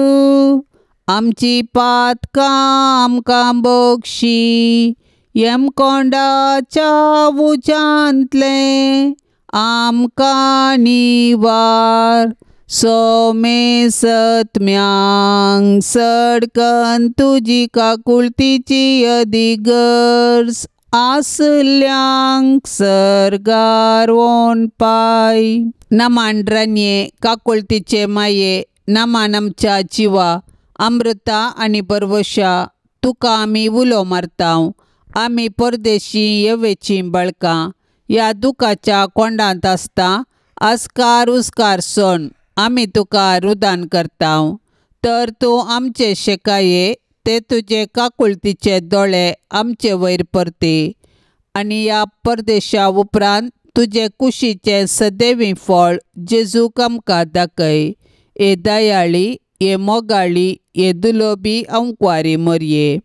आमची पातकां आमकां बक्षी, यमकोंडाच्या उज्यांतलें आमकां निवार, सोमे सत्म्यांक सडकन तुजी काकुळतीची अदिगर्ज आसल्यांक सर्गार वोन पाय. नमान रानये, काकुळतीचे माये, नमान आमच्या जिवा, अमृता आनी बरवशा, तुका आमी उलो मारतांव. आमी परदेशी येवेचीं बळकां ह्या दुखाच्या कोंडांत आसता आस्कार उस्कार सोण आमी तुका रुदान करतांव. तर तूं आमचे शेकाये ते तुजे काकुळतीचे दोळे आमचे वयर परती आनी ह्या परदेशा उपरांत तुजे कुशीचें सदैवी फळ जेजूक आमकां दाखय. ए दयाळी, ये मोगाळी ये दुलोबी अंकवारी मोरये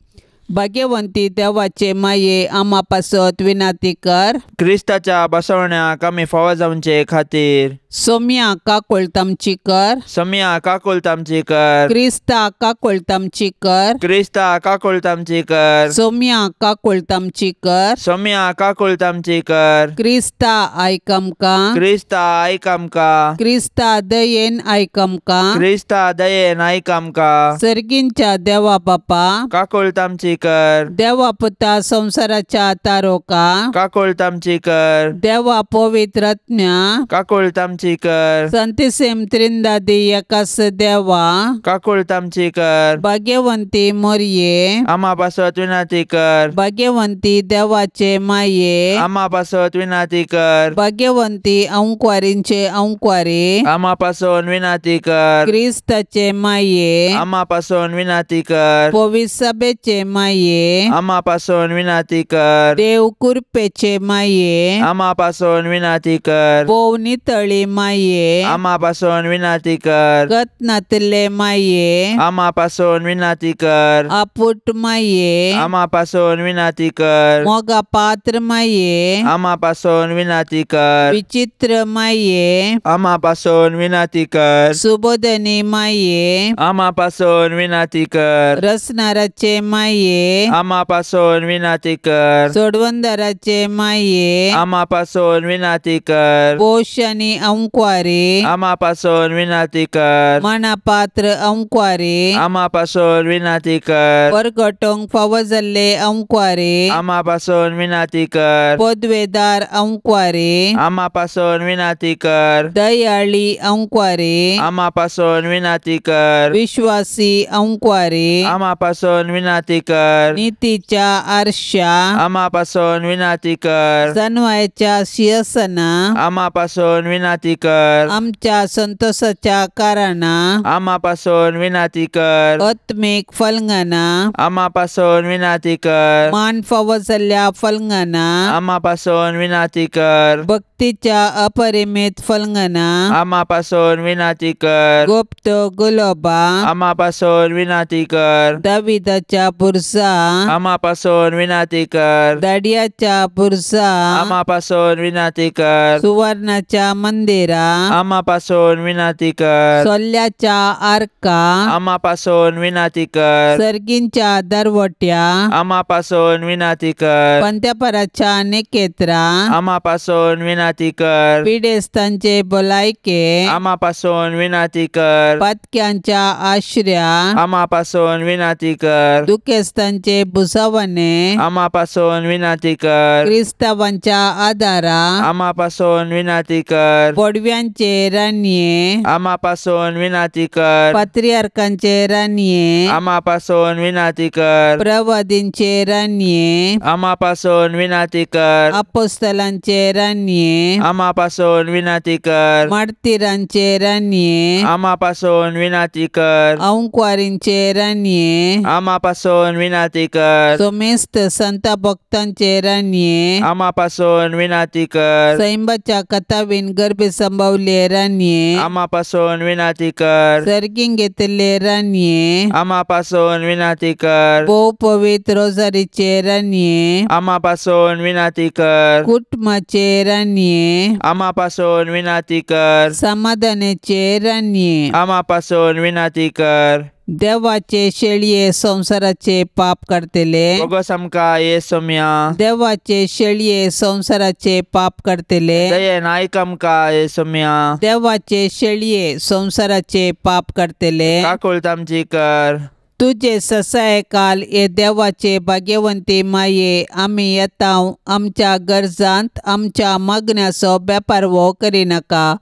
भाग्यवंती देवाचे माये आमा पासत विनाती कर. क्रिस्ताच्या बसवण्याक आमी फावो जावचे खातीर सोम्या काकुळतामची कर. सोम्या काकुळतामची कर. क्रिस्ता काकुळतामची कर. क्रिस्ता काकुळतामची कर. सोम्या काकुळतामची कर. सोम्या काकुळतामची कर. क्रिस्ता आयक आमकां. क्रिस्ता आयक आमकां. क्रिस्ता दयेन आयक आमकां. क्रिस्ता दयेन आयक आमकां. सर्गींच्या देवा बापा काकुळतामची कर. देवा पुता संवसाराच्या तारोका काकुळतामची कर. देवा पवित्र आत्म्या काकुळतामची कर. संतिसेम त्रिंदादी एकास देवा काकुळतामची कर. भाग्यवंती मोरये आमा पासत विनाती कर. भाग्यवंती देवाचे माये आमा पासत विनाती कर. भाग्यवंती अंकवारींचे अंकवारी आमा पासून विनाती कर. क्रिस्ताचे माये आमा पासून विनाती कर. पवित्र सभेचे माये आमा पासून विनाती कर. देव कृपेचे माये आमा पासून विनाती कर. भोव नितळी माये आमा पासून विनाती कर. गतनातले माये आमा पासून विनाती कर. आपुट माये आमा पासून विनाती कर. मोगा पात्र माये आमा पासून विनाती कर. विचित्र माये आमा पासून विनाती कर. सुबोधनी माये आमा पासून विनाती कर. रसनाराचे माये आमा पासून विनाती कर. सोडवंदराचे माये आमा पासून विनाती कर. पोषणी अंकवारी आमा पासून विनाती कर. मनापात्र अंकवारी आमा पासून विनाती कर. परगटोंक फावो जाल्ले अंकवारी आमा पासून विनाती कर. पदवेदार अंकवारी आमा पासून विनाती कर. दयाळी अंकवारी आमा पासून विनाती कर. विश्वासी अंकवारी आमा पासून विनाती कर. नीतीच्या आरशा आमा पासून विनाती कर. सनवायच्या शिरसना आमा पासून विनाती कर. आमच्या संतोषाच्या कारणा आमा पासून विनाती कर. आत्मीक फलंगना आमा पासून विनाती कर. मान फावो जाल्ल्या फलंगना आमा पासून विनाती कर. भक्तीच्या अपरिमित फलंगना आमा पासून विनाती कर. गुप्त गुलोबा आमा पासून विनाती कर. दाविदाच्या बुरसा आमा पासून विनाती कर. दाडियाच्या बुरसा आमा पासून विनाती कर. सुवर्णाच्या मंदिरा आमा पासून विनाती कर. सोल्याच्या आर्का आमा पासून विनाती कर. सर्गींच्या दरवट्या आमा पासून विनाती कर. पंत्यापराच्या निकेत्रा आमा पासून विनाती कर. पिडेस्तांचे भलायके आमा पासून विनाती कर. पातक्यांच्या आश्र्या आमा पासून विनाती कर. दुखेस्तांचे भुसावणे आमा पासून विनाती कर. क्रिस्तावांच्या आदारा आमा पासून विनाती कर. पडव्यांचे रानये आमा पासून विनाती कर. पात्रियार्कांचे रानये आमा पासून विनाती कर. प्रवादींचे रानये आमा पासून विनाती कर. अपोस्तलांचे रानये आमा पासून विनाती कर. मार्तीरांचे रानये आमा पासून विनाती कर. अंकवारींचे रानये आमा पासून विनाती कर. सोमेस्त संत भक्तांचे रानये आमा पासून विनाती कर. सैंबाच्या कथावीन गर्भे संभवले रानये आमा पासून विनाती कर. सर्गींग घेतले रानये आमा पासून विनाती कर. भोव पवित्र रोजारीचे रानये आमा पासून विनाती कर. कुटुंबाचे रानये आमा पासून विनाती कर. समाधानाचे रानये आमा पासून विनाती कर. देवाचे शेळये संवसाराचे पाप करतले बोगस आमकां ये सोम्या. देवाचे शेळये संवसाराचे पाप करतले दयेन आयक आमकां ये सोम्या. देवाचे शेळये संवसाराचे पाप करतले काकुळतामची कर. तुझे ससाय काल हे देवाचे भाग्यवंती माये आमी येता आमच्या गरजांत आमच्या मागण्याचो बेपारवो करिनाका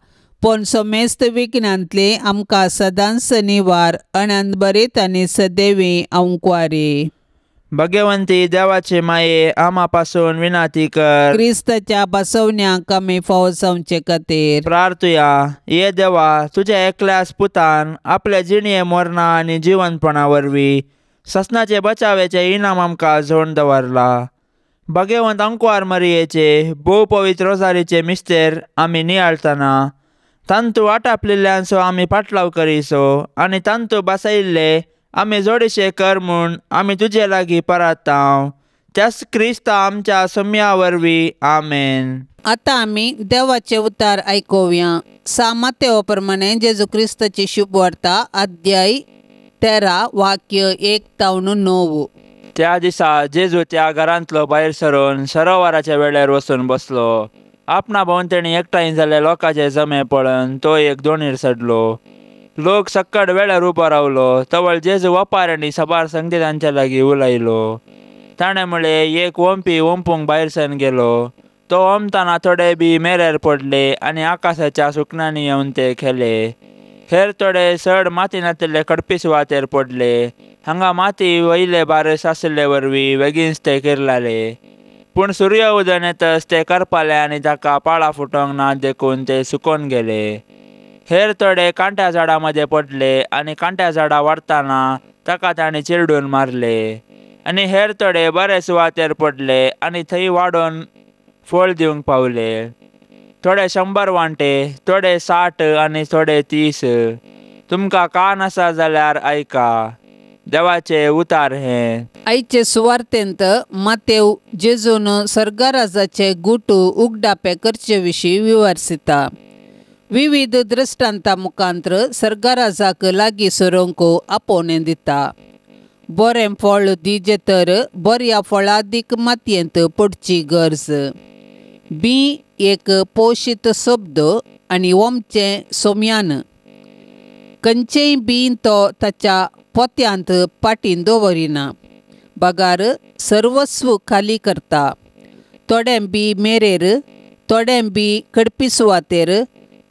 पूण समेस्त विघ्नांतली आमकां सदांच निवार अनंतभरीत आनी सदैवी अंकवारी. भगवंती देवाचे माये आमा पासून विनाती कर. क्रिस्ताच्या बसवण्याक आमी फावो जावचे खातीर प्रार्थुया. ये देवा, तुझ्या एकल्याच पुतान आपल्या जिणये मरणा आनी जिवनपणा वरवीं ससनाचे बचावेचे इनाम आमकां जोड दवरला. भगवंत अंकवार मरियेचे भोव पवित्र रोजारीचे मिस्तेर आमी नियाळतना तांतू आटापलेल्यांचो आमी पाटलाव करिसो आनी तांतू बसयल्ले आमी जोडीशे कर म्हूण आमी तुजे लागीं परातांव त्याच क्रिस्ता आमच्या सोम्या वरवीं आमेन. आतां आमी देवाचे उतार आयकुया. सा मातेव प्रमाणे जेजू क्रिस्ताची शुभवार्ता अध्याय 13 वाक्य 1 तावन 9. त्या दिसा जेजू त्या घरांतलो भायर सरून सरोवराच्या वेळेर वचून बसलो. आपणा भोंवतणी एकठांय जाल्ले लोकांचे जमे पळोवन तो एक दोणीर चडलो. लोक सक्कड वेळार उबो रावलो. तवळ जेजू वपार आनी सबार संगती तांच्या लागीं उलयलो. ताणें म्हळें, एक ओंपी ओंपूंक भायर सरून गेलो. तो ओंपतना थोडे बी मेरेर पडले आनी आकाशाच्या सुकण्यांनी येवन ते खेले. हेर थोडे चड माती नातिल्ले खडपी सुवातेर पडले. हांगा माती वयले बारस आशिल्ले वरवीं बेगीनच ते किरलाले. पूण सूर्य उदन येतच ते करपाले आनी ताका पाळां फुटोंक ना देखून ते सुकोन गेले. हेर थोडे कांट्या झाडां मदें पडले आनी कांट्या झाडां वाडटना ताका ताणें चिरडून मारले. आनी हेर थोडे बरे सुवातेर पडले आनी थंय वाडोवन फळ दिवंक पावले. थोडे 100 वांटे, थोडे 60 आनी थोडे 30. तुमकां कान आसा जाल्यार आयका. देवाचे उतार हे. आयचे सुवार्तेंत मातेव जेजून सर्गराजाचे गुट उगडापे करचे विशीं विवर्सिता. विविध दृश्टांता मुखांत्र सर्गराजाक लागीं सरूंक आपोवणें दिता. बरें फळ दिजे तर बऱ्या फळादीक मातयेंत पडची गरज. बी एक पोशीत शब्द आनी ओमचें सोम्यान खंयचेय बी तो ताच्या पोत्यांत पाटीन दवरिना, बगार सर्वस्व खाली करता. थोडें बी मेरेर, थोडें बी खडपी सुवातेर,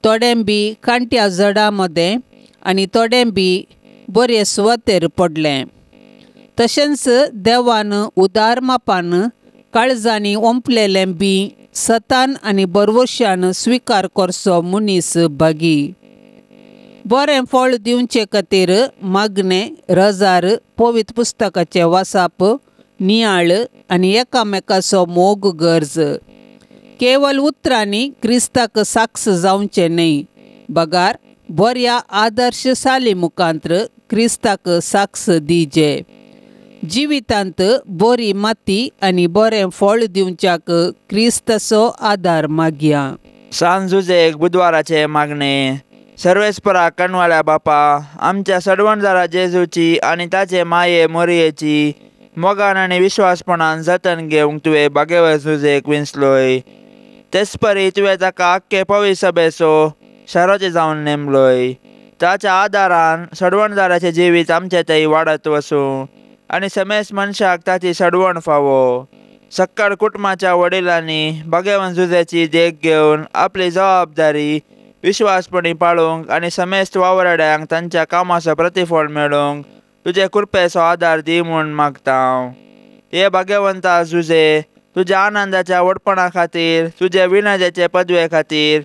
थोडें बी कांट्या झडां मदें आनी थोडें बी बरे सुवातेर पडलें. तशेंच देवान उदार मापान काळजांनी ओंपलेलें बी सतान आनी बरवशान स्विकार करचो मनीस भागी. बरें फळ दिवचे खातीर मागणें, रजार, पवित्र पुस्तकाचें वाचप, नियाळ आनी एकामेकाचो मोग गरज. केवल उतरांनी क्रिस्ताक साक्ष जावचें न्हय, बगार बऱ्या आदर्श साली मुखांत्र क्रिस्ताक साक्ष दिजे. जिवितांत बरी माती आनी बरें फळ दिवच्याक क्रिस्ताचो आदार मागया. सांजुजेक बुधवाराचे मागणे. सर्वेस्परा कणवाल्या बापा, आमच्या सडवणदारा जेजूची आनी ताचे माये मोरयेची मोगान आनी विश्वासपणान जतन घेवंक तुवें बागेवर जुजेक विंचलोय. तेच परी तुवें ताका आख्खे पवी सभेचो शारोचे जावन नेमलोय. ताच्या आदारान सडवणदाराचें जिवीत आमचे थंय वाडत वसूं आनी समेस्त मनशाक ताची सडवण फावो. सक्कड कुटुंबाच्या वडिलांनी बागेवन जुजेची देख घेवन आपली जबाबदारी विश्वासपणी पाळूंक आनी समेस्त वावराड्यांक तांच्या कामाचो प्रतिफळ मेळूंक तुजे कृपेचो आदार दी म्हूण मागता हांव. हे भाग्यवंता जुजे, तुज्या आनंदाच्या व्हडपणा खातीर, तुज्या विनयाचे पदवे खातीर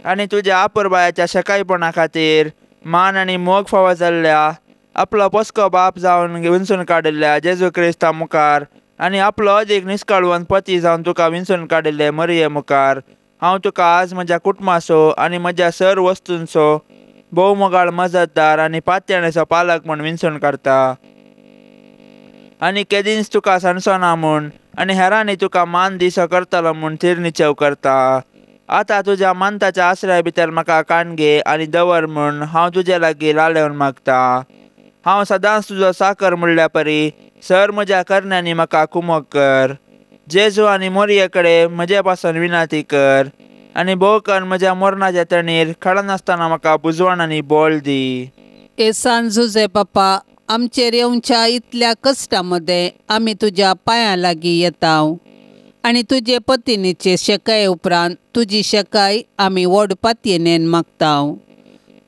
आनी तुज्या आपुरबायाच्या शकायपणा खातीर मान आनी मोग फावो जाल्ल्या आपलो पोसको बाप जावन विंचून काडिल्ल्या जेजू क्रिस्ता मुखार आनी आपलो अदीक निस्काळवंत पती जावन तुका विंचून काडिल्ले मरिये मुखार हांव तुका आज म्हज्या कुटुंबाचो आनी म्हज्या सर वस्तूंचो भोवमोगाळ मजतदार आनी पातयेणेचो पालक म्हूण विंचून काडटा. आनी केदींच तुका सांडचो म्हूण आनी हेरांनी तुका मान दिसो करतलो म्हूण थीर निश्चेव करता. आतां तुज्या मानताच्या आसऱ्या भितर म्हाका कान घे आनी दवर म्हूण हांव तुजे लागीं लालेवन मागता. हांव सदांच तुजो साकर म्हणल्या परी सर म्हज्या करण्यांनी म्हाका कुमक कर. जेजू आनी मोरये कडेन म्हजे पासून विनंती कर आनी भोवकन म्हज्या मरणाच्या तणीर खडनासतना म्हाका बुजवण आनी बोल दी. ए सान जुजे बापा, आमचेर येवच्या इतल्या कश्टा मदें आमी तुज्या पांयां लागीं येता आनी तुजे पतिनीचे शेकाये उपरांत तुजी शेकाय आमी व्हड पातयेन मागता.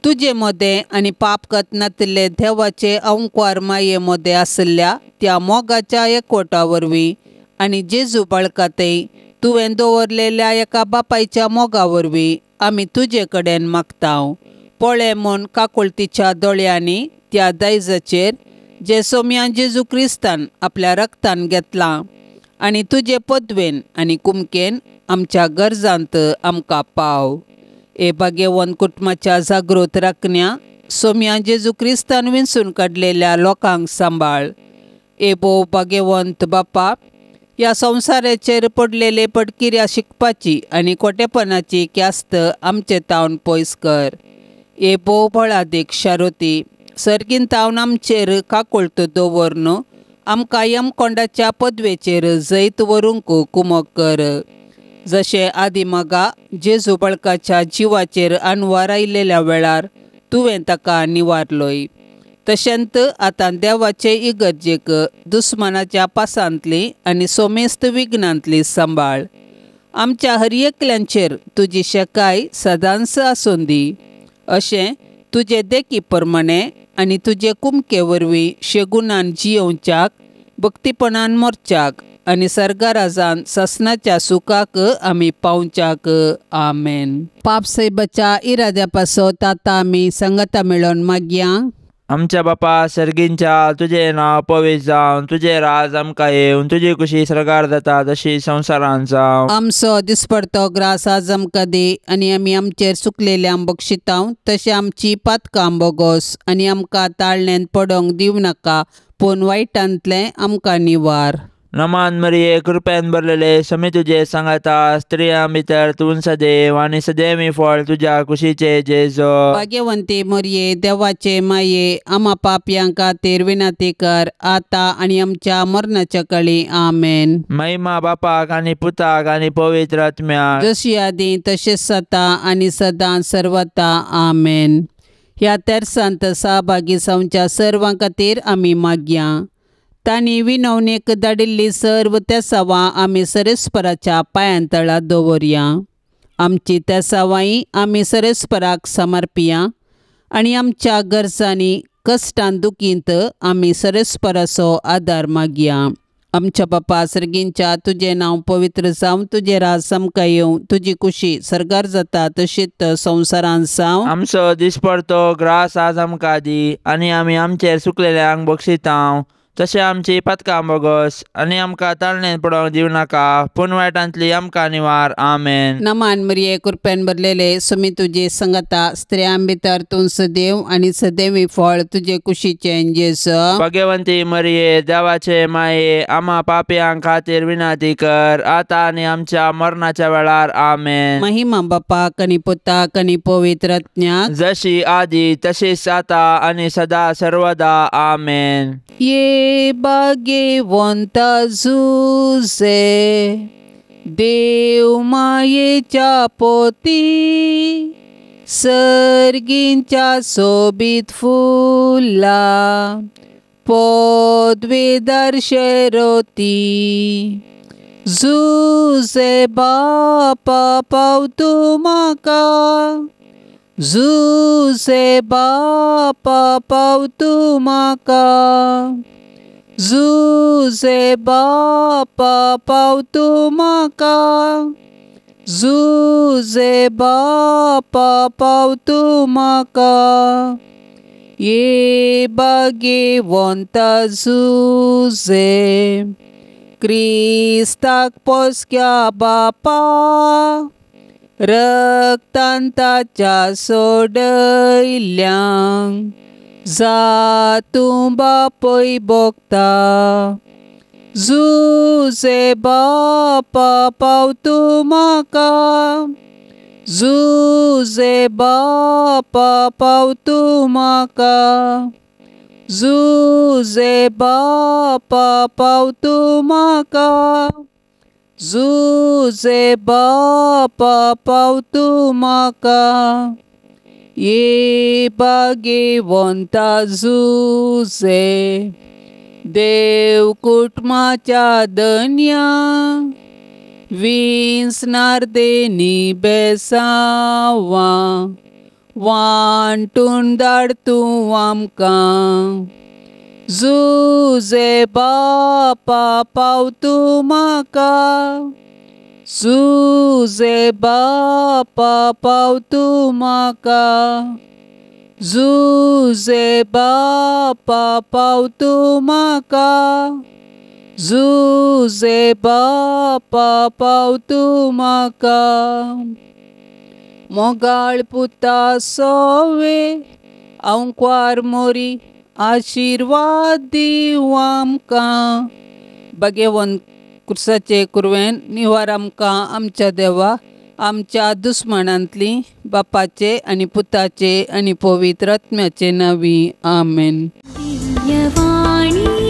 तुजे मदें आनी पाप कत नातिल्ले देवाचे अंकवार माये मदें आशिल्ल्या त्या मोगाच्या एकवटा वरवीं आनी जेजू बाळकातय तुवें दवरलेल्या एका बापायच्या मोगा वरवीं आमी तुजे कडेन मागता. पळय म्हूण काकुळतीच्या दोळ्यांनी त्या दायजाचेर जे सोम्या जेजू क्रिस्तान आपल्या रक्तान घेतलां आनी तुजे पदवेन आनी कुमकेन आमच्या गरजांत आमकां पाव. हे भाग्यवंत कुटुंबाच्या जागृत राखण्या सोम्या जेजू क्रिस्तान विंचून काडलेल्या लोकांक सांबाळ. हे भोव भाग्यवंत बापा, ह्या संवसाराचेर पडलेले पडकिऱ्या शिकपाची आनी खोटेपणाची क्यास्त आमचे तावन पयस कर. हे भोव बळादीक शारोती, सर्गीन तावन आमचेर काकुळट दवरून आमकां यमकोंडाच्या पदवेचेर जैत व्हरूंक कुमक कर. जशें आदी मगा जेजू बळकाच्या जिवाचेर अनवार आयिल्ल्या वेळार तुवें ताका निवारलोय, तशेंच आतां देवाचे इगर्जेक दुस्मानाच्या पासांतली आनी सोमेस्त विघ्नांतली सांबाळ. आमच्या हर एकल्यांचेर तुजी शेकाय सदांच आसूं दी. अशें तुजे देखी प्रमाणे आनी तुजे कुमके वरवीं शेगुणान जियोवच्याक, भक्तीपणान मोरच्याक आनी सर्गाराजान सासणाच्या सुखाक आमी पावच्याक. आमेन. पाप साहेबाच्या इराद्या पासत आतां आमी संगता मेळोवन मागया. आमच्या बापा सर्गींच्या, तुजें नांव पवित्र जावं, तुजें राज आमकां येवन, तुजी कुशी सर्गार जाता तशी संवसारांत जावं. आमचो दिसपडतो ग्रास आज आमकां दी आनी आमी आमचेर चुकलेल्यांक बक्षितांव तशें आमची पातकां बोगोस आनी आमकां ताळण्यांत पडोंक दिवं नाका, पूण वायटांतलें आमकां निवार. नमान मरिये, कृपेन भरलेले, समी तुजे सांगाता, स्त्रियां भितर तूं सदैव आनी सदैवी फळ तुज्या कुशीचे जेजो. भाग्यवंती मरिये, देवाचे माये, आमा पापयां खातीर विनंती कर आतां आनी आमच्या मरणाच्या कळी. आमेन. महिमा बापाक आनी पुताक आनी पवित्र आत्म्याक, जशी आदी तशेंच आतां आनी सदां सर्वता. आमेन. ह्या तेरसांत सहभागी जावच्या सर्वां खातीर आमी मागया. तांणी विनवणेक धाडिल्ली सर्व तेसावां आमी सरेस्पराच्या पांयांतळा दवरया. आमची तेसावांय आमी सरेस्पराक समर्पिया आनी आमच्या गरजांनी कश्टान दुखींत आमी सरेस्पराचो आदार मागया. आमच्या बापा सर्गींच्या, तुजें नांव पवित्र जावं, तुजें राज आमकां येवं, तुजी कुशी सर्गार जाता तशीच संवसारांत जावं. आमचो दिसपडतो ग्रास आज आमकां दी आनी आमी आमचेर चुकलेल्यांक बक्षितांव तशें आमची पातकां बोगस आनी आमकां ताळणेन पडोवंक दिवं नाका, पूण वायटांतली आमकां निवार. आमेन. नमान मरिये, कृपेन भरलेले, सुमी तुजी संगता, स्त्रियां भितर तूं सदैव आनी सदैवी फळ तुजे कुशीचें जेजू. भाग्यवंती मरिये, देवाचे माये, आमा पापयां खातीर विनंती कर आतां आनी आमच्या मरणाच्या वेळार. आमेन. महिमा बापाक आनी पुताक आनी पवित्र आत्म्याक, जशी आदी तशीच आतां आनी सदा सर्वदा. आमेन. ये भाग्यवंता जुजे, देव मायेच्या पोती, सर्गींच्या सोबीत फुला पदवेदार शेरोती. जुजे बापा पाव तूं म्हाका, जुजे बापा पाव तूं म्हाका, जुजे बापा पाव तूं म्हाका, जुजे बापा पाव तूं म्हाका. ये भाग्यवंता जुजे, क्रिस्ताक पोसक्या बापा, रक्तान ताच्या सोडयल्यांक जा तूं बापय भोगता. जुजे बापा पाव तूं म्हाका, जुजे बापा पाव तूं म्हाका, जुजे बापा पाव तूं म्हाका, जुजे बापा पाव तूं म्हाका. ये भाग्यवंता जुजे, देव कुटुंबाच्या धन्या, विंचणार देनी बेसांवां वांटून धाड तूं आमकां. जुजे बापा पाव तूं म्हाका, जुजे बापा पाव तूं म्हाका, जुजे बापा पाव तूं म्हाका, जुजे बापा पाव तूं म्हाका. मोगाळ पुता सोवे आंकवार मोरी आशिर्वाद दिवं आमकां. भाग्यवंत कुर्साचे कुरवेन निवार आमकां आमच्या देवा आमच्या दुस्मानांतली बापाचे आनी पुताचे आनी पवित्र आत्म्याचे नांवी. आमेन. दिव्यवाणी.